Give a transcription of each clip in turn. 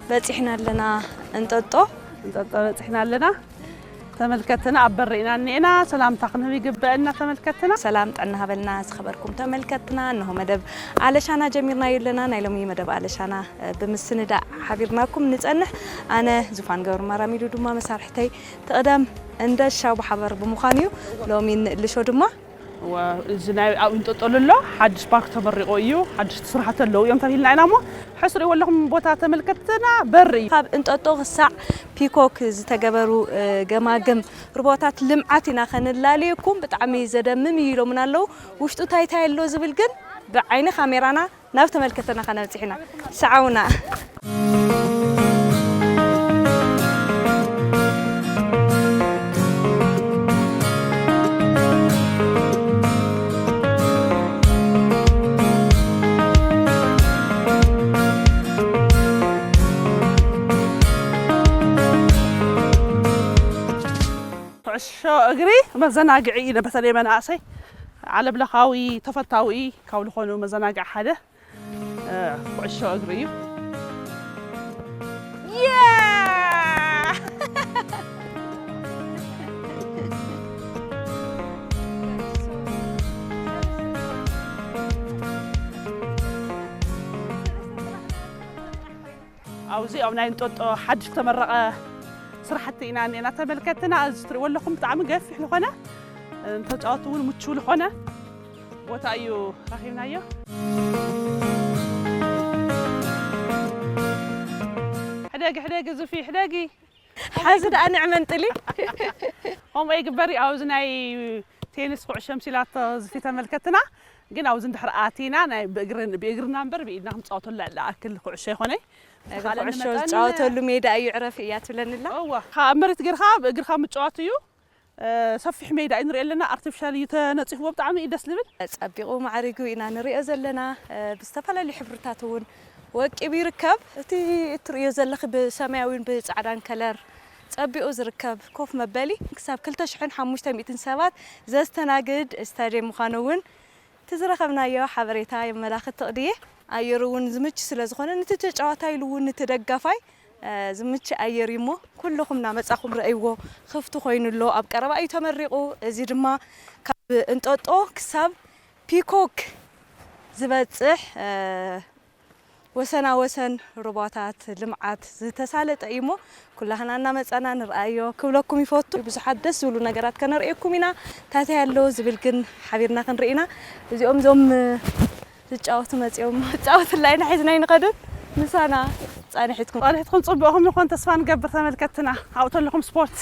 በጺሕና ኣለና እንጠጦ። እንጠጦ በጺሕና ኣለና። ተመልከትና ኣብ በሪ ኢና እኒኤና። ሰላምታ ክንህብ ይግበአና ተመልከትና። ሰላም ጥዕና ሃበልና ዝኸበርኩም ተመልከትና። እነሆ መደብ ኣለሻና ጀሚርናዮ ኣለና። ናይ ሎሚ መደብ ኣለሻና፣ እ፣ ብምስንዳእ ሓቢርናኩም ንጸንሕ። ኣነ ዙፋን ገብረ ማርያም ኢሉ ድማ መሳርሕተይ ትቕደም እንደ ሻው ብሓበር ብምዃን እዩ። ሎሚ ንእልሾ ድማ እዋ፣ እዚ ናይ ኣብ እንጠጦ ዘሎ ሓድሽ ፓርክ ተመሪቆ እዩ። ሓድሽ ስራሕቲ ኣለዉ እዮም ተባሂልና ኢና እሞ፣ ሕስሪ ወለኹም ቦታ ተመልከትና በሪ እዩ። ካብ እንጠጦ ክሳዕ ፒኮክ ዝተገበሩ፣ እ፣ ገማግም ሩባታት ልምዓት ኢና ከነላልየኩም። ብጣዕሚ ዘደምም እዩ ኢሎምና ኣለዉ። ውሽጡ እንታይ እንታይ ኣሎ ዝብል ግን ብዓይኒ ካሜራና ናብ ተመልከተና ከነብጽሕ ኢና። ሰዓውና። ኩዕሾ እግሪ መዘናግዒ እዩ፣ በተለይ መናእሰይ ዓለምለኻዊ ተፈታዊ ካብ ዝኾኑ መዘናግዒ ሓደ፣ እ፣ ኩዕሾ እግሪ እዩ። ያ! ኣብዚ ኣብ ናይ እንጦጦ ሓድሽ ዝተመረቐ ስራሕቲ ኢና እኒኤና ተመልከትና። እዚ ትሪእዎ ኣለኹም ብጣዕሚ ገፊሕ ዝኾነ፣ እ፣ ንተጫወቲ እውን ምቹው ዝኾነ ቦታ እዩ ረኺብናዮ። ሕደጊ፣ ሕደጊ ዙፊ፣ ሕደጊ። ሓዚ ደኣ ንዕመንጥሊ። ከምኡ ይግበር እዩ። ኣብዚ ናይ ቴኒስ ኩዕሾ ምሲላቶ ዙፊ ተመልከትና። ግን ኣብዚ እንድሕር ኣቲና ናይ ብእግርን-፣ ብእግርና እምበር ብኢድና ክንጻወተሉ ዝኣክል ኩዕሾ ይኾነይ። እዚ ዝተኻእለኒ ኩዕሾ መጠን ዝጻወተሉ ሜዳ እዩ፣ ዕረፊ እያ ትብለኒ ኣላ። እወ፣ ካብ መሬት ጌርካ ብእግርካ ምጭዋት እዩ። እ፣ ሰፊሕ ሜዳ እዩ ንሪኦ ኣለና። ኣርቲፊሻል እዩ ተነጺፍዎ፣ ብጣዕሚ እዩ ደስ ዝብል። ጸቢቑ ማዕሪጉ ኢና ንሪኦ ዘለና። እ፣ ብዝተፈላለዩ ሕብርታት እውን ወቂቡ ይርከብ። እቲ እትርእዮ ዘለኺ ብሰማያዊን ብጻዕዳን ከለር ጸቢቑ ዝርከብ ኮፍ መበሊ ክሳብ ክልተ ሽሕን ሓሙሽተ ሚእትን ሰባት ዘስተናግድ ስታድየም ምዃኑ እውን እቲ ዝረኸብናዮ ሓበሬታ የመላኽት። ትቕድየ ኣየሩ እውን ዝምች ስለ ዝኾነ፣ ነቲ ተጫዋታይ ኢሉ እውን ነቲ ደጋፋይ፣ እ፣ ዝምች ኣየር እዩ እሞ፣ ኩልኹም እናመጻኹም ረእይዎ። ክፍቲ ኮይኑ ኣሎ፣ ኣብ ቀረባ እዩ ተመሪቑ። እዚ ድማ ካብ እንጦጦ ክሳብ ፒኮክ ዝበጽሕ፣ እ፣ ወሰና ወሰን ሩባታት ልምዓት ዝተሳለጠ እዩ እሞ፣ ኩላህና እናመጻና ንርኣዮ ክብለኩም ይፈቱ። ብዙሓት ደስ ዝብሉ ነገራት ከነርእየኩም ኢና። ታታይ ኣሎ ዝብል ግን ሓቢርና ክንርኢ ኢና። እዚኦም እዞም ዝጫወቱ መጺኦም፣ ዝጫወቱላ ኢና ሒዝና ኣይንኸድን። ምሳና ጻንሒትኩም። ጻንሒትኩም ጽቡቕኹም ንኾን ተስፋ ንገብር ተመልከትና። ኣብኡ ተለኹም ስፖርት።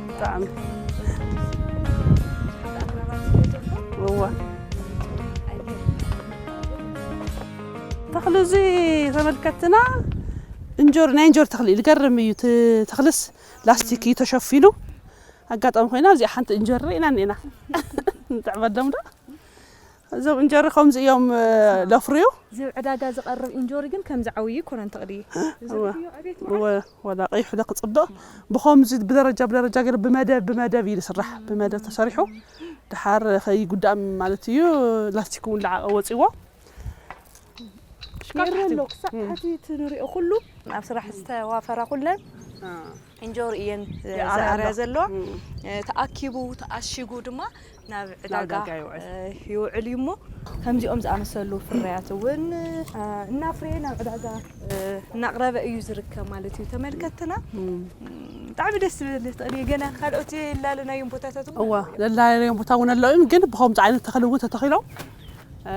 ብጣዕሚ። እዋ። ተኽሊ እዚ ተመልከትና እንጆሪ፣ ናይ እንጆሪ ተኽሊ እዩ። ዝገርም እዩ። እቲ ተኽልስ ላስቲክ እዩ ተሸፊኑ። ኣጋጣሚ ኮይና እዚኣ ሓንቲ እንጆሪ ርኢና እኒና። ንጥዕመሎም ዶ? እዞም እንጆሪ ከምዚ እዮም፣ እ፣ ለፍርዩ። እዚ ኣብ ዕዳጋ ዝቐርብ እንጆሪ ግን ከምዚ ዓብዪ ኣይኮነን ተኽሊ። እዚ እዋ። ርኢዮ ዕቤት እወ፣ ወላ ቀይሑ ዶ ክጽብቕ። ብኸምዚ ብደረጃ ብደረጃ ገይሩ ብመደብ ብመደብ እዩ ዝስራሕ። ብመደብ ተሰሪሑ። ድሓር ከይጉዳእ ማለት እዩ። ላስቲክ እውን ለዓቐ ወጺዎ። ሽካዕ የርኢ ኣሎ። ታሕቲ። ክሳዕ እም። ታሕቲ እቲ ንሪኦ ኩሉ ኣብ ስራሕ ዝተዋፈራ ኩለን አ። እንጆሪ እየን፣ እ፣ የኣርያ ዝኣርያ ኣሎ። ዘሎ። እም። እ፣ ተኣኪቡ፣ ተኣሺጉ ድማ ናብ ናብ ዕዳጋ፣ ዕዳጋ ይውዕል። እ፣ ይውዕል እዩ እሞ፣ ከምዚኦም ዝኣመሰሉ ፍርያት እውን፣ እ፣ እናፍረየ ናብ ዕዳጋ፣ እ፣ እናቕረበ እዩ ዝርከብ ማለት እዩ። ተመልከትና። እም። እም፣ ብጣዕሚ ደስ ዝብል ተኽሊ፣ ገና ካልኦት የላለናዮም ቦታታት እውን እዋ፣ ኣለዉ። ለላለናዮም ቦታ እውን ኣለዉ እዮም፣ ግን ብኸምዚ ዓይነት ተኽሊ እውን ተተኺሎም እ፣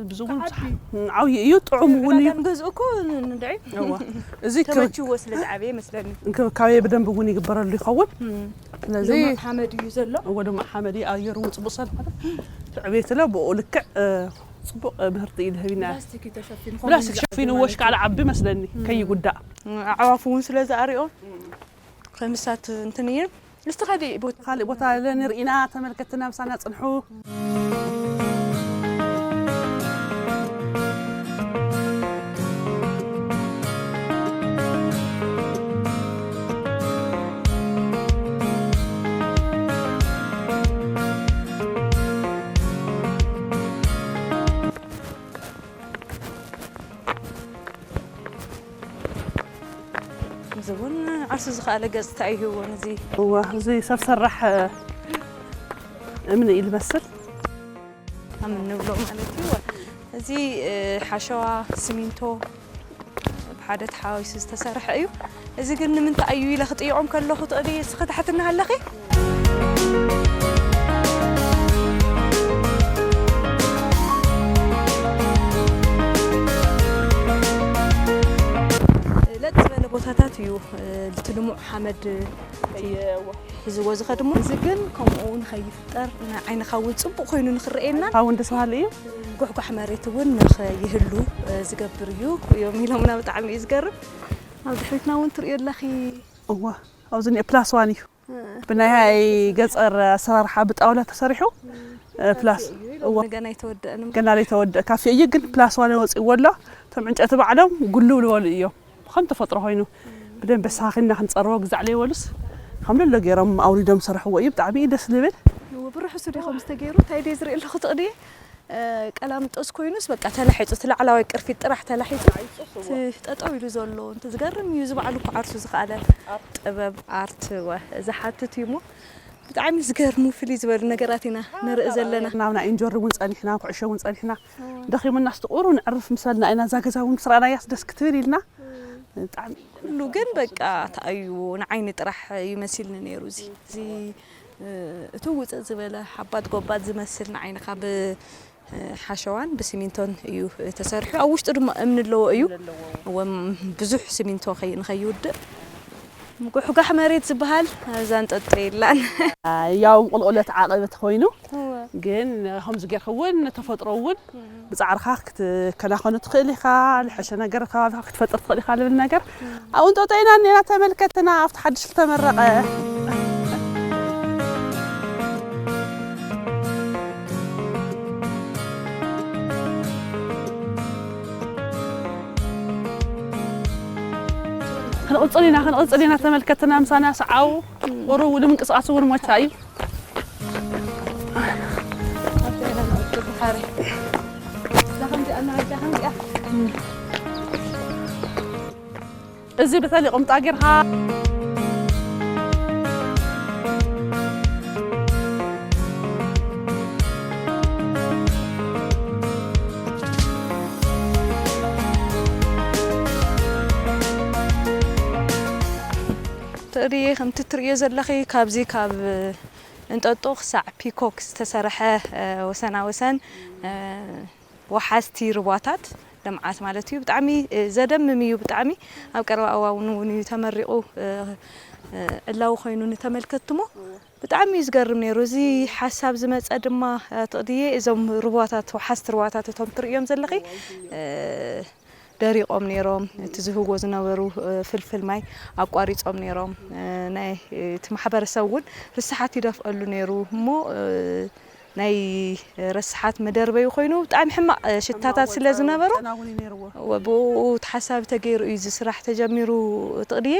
ብዙ እውን ክዓቢ። ም፣ ዓብዪ እዩ፣ ጥዑም እውን እዩ። ዕዳጋ ንገዝኡ እኮ ን-፣ ንድዒ እዋ። እዚ ክብ-፣ ተመችዎ ስለ ዝዓበየ መስለኒ። እንክብካቤ ብደንብ እውን ይግበረሉ ይኸውን። እም። ስለዚ ልሙዕ ሓመድ እዩ ዘሎ። እዎ፣ ልሙዕ ሓመድ እዩ፣ ኣየሩ እውን ጽቡቕ ስለ ዝኾነ፣ እቲ ዕቤት ለ ብኡ ልክዕ፣ እ፣ ጽቡቕ ምህርቲ እዩ ዝህብ ኢና። ፕላስቲክ እዩ ተሸፊኑ፣ ብላስቲክ ከምኡ ሸፊንዎ፣ ማለት ሽካዕ እዩ። ዝዓቢ መስለኒ፣ እም። ከይጉዳእ። እም፣ ኣዕዋፍ እውን ስለ ዝኣርዮ፣ እም። ከምሳት እንትን እዩ። እስቲ ካሊእ ቦታ፣ ካሊእ ቦታ ለንርኢና ተመልከትና ምሳና ጽንሑ። ዝኸኣለ ገጽታ ይህቦን እዚ እዋ እዚ ሰብ ሰራሕ እምኒ እዩ ዝመስል። ከም እንብሎ ማለት እዩ። እዚ ሓሸዋ፣ ስሚንቶ ብሓደ ተሓዋዊሱ ዝተሰርሐ እዩ። እዚ ግን ንምንታይ እዩ ኢለ ክጥይቖም ከለኹ ትቕዲ እስኺ ትሓትኒ ኣለኺ? ለጥ ዝበለ ቦታታት እዩ እቲ ልሙዕ ሓመድ ሒዝዎ ዝኸድሞ። እዚ ግን ከምኡ ንኸይፍጠር ንዓይንኻ እውን ፅቡቕ ኮይኑ ንክረኤና ካብ እውን ደስ በሃሊ እዩ። ጉሕጓሕ መሬት እውን ንኸይህሉ ዝገብር እዩ እዮም ኢሎምና። ብጣዕሚ እዩ ዝገርም። ኣብ ድሕሪትና እውን ትርእዮ ኣለኺ። እዋ ኣብዚ ኒኦ ፕላስ ዋን እዩ። ብናይ ገፀር ኣሰራርሓ ብጣውላ ተሰሪሑ ፕላስ እዋ ገና ኣይተወደአንም። ገና ዘይተወደአ ካፌ እዩ ግን ፕላስ ዋን ወፂእዎ ኣሎ። እቶም ዕንጨቲ ባዕሎም ጉልው ዝበሉ እዮም። ከም ተፈጥሮ ኮይኑ ብደንብ ኣስተኻኺልና ክንፀርቦ ግዛዕ ዘይበሉስ ከም ለሎ ገይሮም ኣውሪዶም ዝሰርሕዎ እዩ። ብጣዕሚ እዩ ደስ ዝብል። ብርሑሱ ዲኹም ዝተገይሩ እንታይ ድየ ዝርኢ ኣለኹ ትቕድየ ቀላምጦስ ኮይኑስ በቃ ተላሒፁ እቲ ላዕላዋይ ቅርፊት ጥራሕ ተላሒፁ እቲ ጠጠው ኢሉ ዘሎ እንተ ዝገርም እዩ። እዚ ባዕሉ እኮ ዓርሱ ዝኸኣለ ጥበብ ኣርት ወ ዝሓትት እዩ እሞ ብጣዕሚ ዝገርሙ ፍልይ ዝበሉ ነገራት ኢና ንርኢ ዘለና። ናብና ኢንጆሪ እውን ፀኒሕና፣ ኩዕሾ እውን ፀኒሕና፣ ደኺሙና ስትቑሩ ንዕርፍ ምስ በልና ኢና እዛ ገዛ እውን ምስ ረኣናያስ ደስ ክትብል ኢልና። ብጣዕሚ ኩሉ ግን በቃ ተኣዩ ንዓይኒ ጥራሕ እዩ መሲልኒ ነይሩ። እዚ እዚ እቲ ውፅእ ዝበለ ሓባት ጎባት ዝመስል ንዓይንኻ ብሓሸዋን ብሲሚንቶን እዩ ተሰሪሑ። ኣብ ውሽጡ ድማ እምኒ ኣለዎ እዩ። እወ ብዙሕ ሲሚንቶ ከይ- ንኸይውድእ ምጉሕጓሕ መሬት ዝበሃል ኣብዛ እንጠጦ የላን። ያው ቁልቁለት ዓቐበት ኮይኑ ግን ከምዚ ጌርካ እውን ተፈጥሮ እውን ብጻዕርኻ ክትከናኸኑ ትኽእል ኢኻ። ዝሐሸ ነገር ከባቢኻ ክትፈጥር ትኽእል ኢኻ ዝብል ነገር ኣብኡ እንጠጦ ኢና እኒና። ተመልከትና ኣብቲ ሓድሽ ዝተመረቐ ክንቕጽል ኢና፣ ክንቕጽል ኢና። ተመልከትና ምሳና ሰዓው ቁሩብ ንምንቅስቓስ እውን ሞቻ እዩ። እዚ በተለይ ቁምጣ ጌርካ ትርእየ ከምቲ ትርእዮ ዘለኺ ካብዚ ካብ እንጠጦ ክሳዕ ፒኮክ ዝተሰርሐ ወሰና ወሰን ወሓዝቲ ርቧታት ልምዓት ማለት እዩ። ብጣዕሚ ዘደምም እዩ። ብጣዕሚ ኣብ ቀረባ እዋን እውን እዩ ተመሪቑ ዕላዊ ኮይኑ ንተመልከትሞ ብጣዕሚ እዩ ዝገርም ነይሩ። እዚ ሓሳብ ዝመፀ ድማ ትቕድየ እዞም ርቧታት ወሓዝቲ ርቧታት እቶም ትርእዮም ዘለኺ ደሪቖም ነይሮም። እቲ ዝህዎ ዝነበሩ ፍልፍል ማይ ኣቋሪጾም ነይሮም። ናይ እቲ ማሕበረሰብ እውን ርስሓት ይደፍኣሉ ነይሩ እሞ ናይ ረስሓት መደርበዩ ኮይኑ ብጣዕሚ ሕማቕ ሽታታት ስለ ዝነበሮ ብኡ ተሓሳቢ ተገይሩ እዩ እዚ ስራሕ ተጀሚሩ። ትቕድየ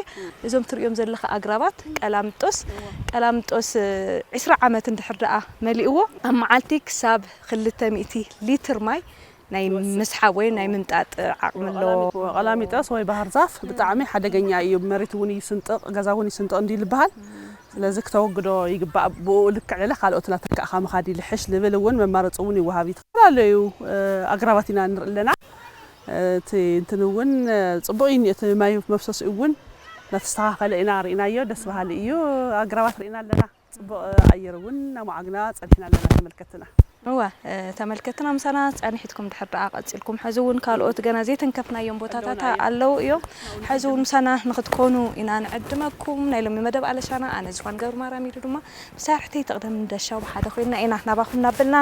እዞም ትሪኦም ዘለኻ ኣግራባት ቀላምጦስ ቀላምጦስ ዕስራ ዓመት እንድሕር ደኣ መሊእዎ ኣብ መዓልቲ ክሳብ ክልተ ሚእቲ ሊትር ማይ ናይ ምስሓብ ወይ ናይ ምምጣጥ ዓቕሚ ኣለዎ። ቀላሚጠስ ወይ ባህር ዛፍ ብጣዕሚ ሓደገኛ እዩ። መሬት እውን ይስንጥቕ፣ ገዛ እውን ይስንጥቕ እንዲ ዝበሃል። ስለዚ ክተወግዶ ይግባእ። ብኡ ልክዕ ለለ ካልኦት እናተካእኻ ምኻድ ይልሕሽ ልብል እውን መማረፂ እውን ይወሃብ እዩ። ዝተፈላለዩ ኣግራባት ኢና ንርኢ ኣለና። እቲ እንትን እውን ፅቡቕ እዩ። እቲ ማይ መፍሰሲ እውን እናተስተኻኸለ ኢና ርኢናዮ። ደስ በሃሊ እዩ። ኣግራባት ርኢና ኣለና። ፅቡቕ ኣየር እውን እናመዓግና ፀኒሕና ኣለና ተመልከትና። እወ ተመልከትና ምሳና ፀኒሕትኩም ድሕር ደኣ ቀፂልኩም ሕዚ እውን ካልኦት ገና ዘይተንከፍናዮም ቦታታት ኣለዉ እዮም። ሕዚ እውን ምሳና ንክትኮኑ ኢና ንዕድመኩም። ናይ ሎሚ መደብ ኣለሻና ኣነ ዝኳን ገብሩ ማርያም ኢሉ ድማ ብሳርሕቲ ተቕደም ደሻው ብሓደ ኮይንና ኢና ናባኹም ናበልና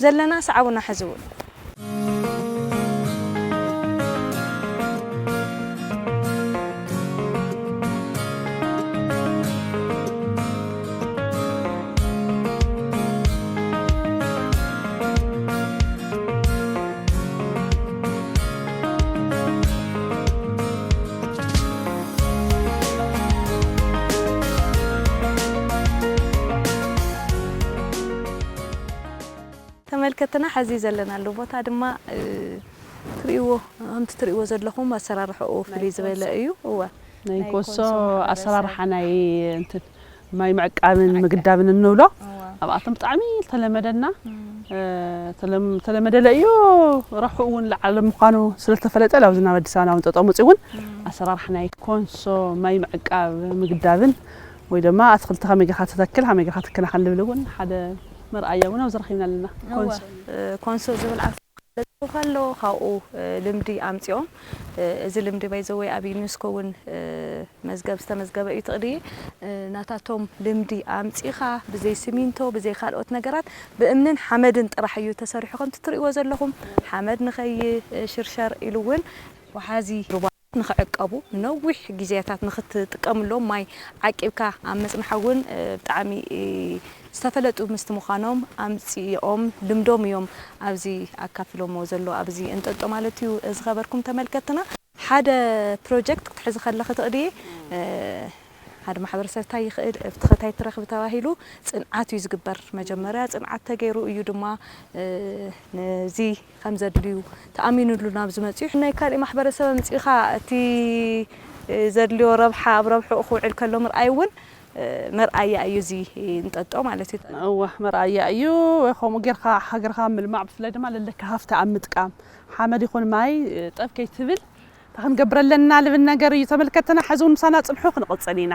ዘለና። ሰዓቡና ሕዚ እውን። ተመልከትና ሕዚ ዘለናሉ ቦታ ድማ ትሪእዎ ከምቲ ትሪእዎ ዘለኹም ኣሰራርሕኡ ፍልይ ዝበለ እዩ። እወ ናይ ኮንሶ ኣሰራርሓ ናይ እንትን ማይ ምዕቃብን ምግዳብን እንብሎ ኣብኣቶም ብጣዕሚ ዝተለመደና ተለመደ እዩ። ረብሕኡ እውን ለዓለ ምዃኑ ስለተፈለጠ ላብዚ ናብ ኣዲስ ኣበባ ናብ እንጠጦ መፅኡ እውን ኣሰራርሓ ናይ ኮንሶ ማይ ምዕቃብ ምግዳብን ወይ ድማ ኣትክልቲ ከመይ ጌርካ ትተክል ከመይ ጌርካ ትከናኸን ዝብል እውን ሓደ መርኣያ እውን ኣብዚ ረኺብና ኣለና። ኮንሶ ዝብል ዓርሱ ከሎ ካብኡ ልምዲ ኣምፂኦም። እዚ ልምዲ ባይዘወይ ኣብ ዩኒስኮ እውን መዝገብ ዝተመዝገበ እዩ። ትቕዲ ናታቶም ልምዲ ኣምፂኻ ብዘይ ስሚንቶ ብዘይ ካልኦት ነገራት ብእምንን ሓመድን ጥራሕ እዩ ተሰሪሑ ከምቲ ትርእይዎ ዘለኹም። ሓመድ ንኸይሽርሸር ኢሉ እውን ወሓዚ ሩባ ንኽዕቀቡ ንነዊሕ ግዜታት ንኽትጥቀምሎም ማይ ዓቂብካ ኣብ ምጽናሕ እውን ብጣዕሚ ዝተፈለጡ ምስቲ ምዃኖም ኣምጺኦም ልምዶም እዮም ኣብዚ ኣካፊሎሞ ዘሎ ኣብዚ እንጠጦ ማለት እዩ። ዝኸበርኩም ተመልከትና ሓደ ፕሮጀክት ክትሕዚ ከለኺ ትቕድየ ሓደ ማሕበረሰብ እንታይ ይኽእል እፍትኸታይ ትረኽቢ ተባሂሉ ጽንዓት እዩ ዝግበር። መጀመርያ ጽንዓት ተገይሩ እዩ ድማ ነዚ ከም ዘድልዩ ተኣሚኑሉ ናብ ዝመጽኡ ናይ ካልእ ማሕበረሰብ ኣምጺእኻ እቲ ዘድልዮ ረብሓ ኣብ ረብሕኡ ክውዕል ከሎ ምርኣይ እውን መርኣያ እዩ እዚ እንጠጦ ማለት እዩ። እወ መርኣያ እዩ። ከምኡ ጌርካ ሃገርካ ምልማዕ ብፍላይ ድማ ለለካ ሃፍቲ ኣብ ምጥቃም ሓመድ ይኹን ማይ ጠብ ከይትብል እንታይ ክንገብር ኣለና ልብል ነገር እዩ። ተመልከትና ሕዚ እውን ምሳና ጽንሑ ክንቕጽል ኢና።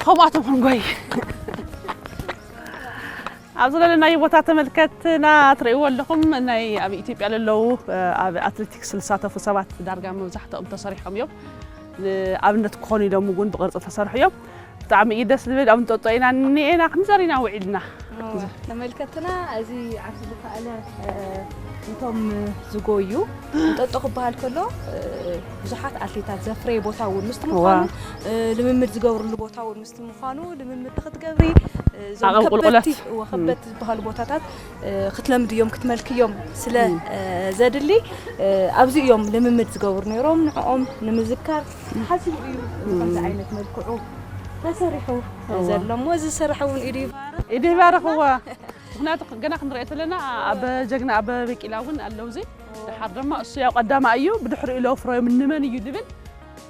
ከምኣቶም ክንጎይ ኣብ ዘለናዮ ቦታ ተመልከትና ትርእይዎ ኣለኹም ናይ ኣብ ኢትዮጵያ ለለዉ ኣብ ኣትሌቲክስ ዝሳተፉ ሰባት ዳርጋ መብዛሕትኦም ተሰሪሖም እዮም። ንኣብነት ክኾኑ ኢሎም እውን ብቅርፂ ተሰርሑ እዮም። ብጣዕሚ እዩ ደስ ዝብል ኣብ እንጠጦ ኢና እኒኤና ክንዘር ኢና ውዒልና። ተመልከትና እዚ ዓርሱ ዝኸኣለ እቶም ዝጎዩ እንጠጦ ክበሃል ከሎ ብዙሓት ኣትሌታት ዘፍረየ ቦታ እውን ምስቲ ምዃኑ ልምምድ ዝገብርሉ ቦታ እውን ምስቲ ምዃኑ ልምምድ ንክትገብሪ እዞም ዓቐብ ቁልቁለት። ከበድቲ እወ ከበድቲ ዝበሃሉ ቦታታት ክትለምድዮም ክትመልክዮም ስለ ዘድሊ ኣብዚ እዮም ልምምድ ዝገብሩ ነይሮም። ንዕኦም ንምዝካር ሓሲቡ እዩ ከምዚ ዓይነት መልክዑ ተሰሪሑ ዘሎ እሞ እዚ ዝሰርሐ እውን ኢዱ ይባረኽ። ኢዱ ይባረኽዎ። ምክንያቱ ገና ክንሪኦ ተለና ኣብ ጀግና ኣብ በቂላ እውን ኣለውዚ ድሓር ድማ እሱ ያው ቀዳማ እዩ ብድሕሪኡ ለውፍሮዮም ንመን እዩ ዝብል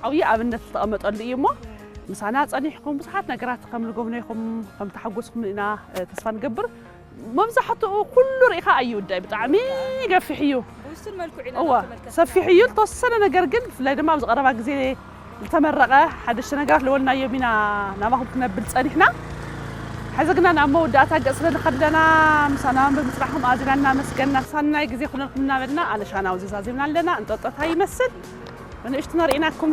ዓብዪ ኣብነት ዝተቐመጠሉ እዩ እሞ ምሳና ጸኒሕኩም ብዙሓት ነገራት ከም ንጎብነይኩም ከም ተሓጎስኩም ኢና ተስፋ ንገብር። መብዛሕትኡ ኩሉ ርኢኻ ኣይውዳእ ብጣዕሚ ገፊሕ እዩ። ብውሱን መልክዑ ኢና እወ ተመልከትና። ሰፊሕ እዩ። ዝተወሰነ ነገር ግን ብፍላይ ድማ ኣብዚ ቀረባ ግዜ ዝተመረቐ ሓደሽተ ነገራት ለወልናዮም ኢና ናባኹም ክነብል ጸኒሕና። ሕዚ ግና ናብ መወዳእታ ገጽ ስለንኸድ ኣለና። ምሳና እውን ብምጽናሕኩም ኣዚና እናመስገንና ሰናይ ግዜ ኩነልኩም እናበልና ኣነ ሻና ውዚ ዛዚምና ኣለና። እንጠጦ ታይ ይመስል ብንእሽቱ ነርኢናኩም።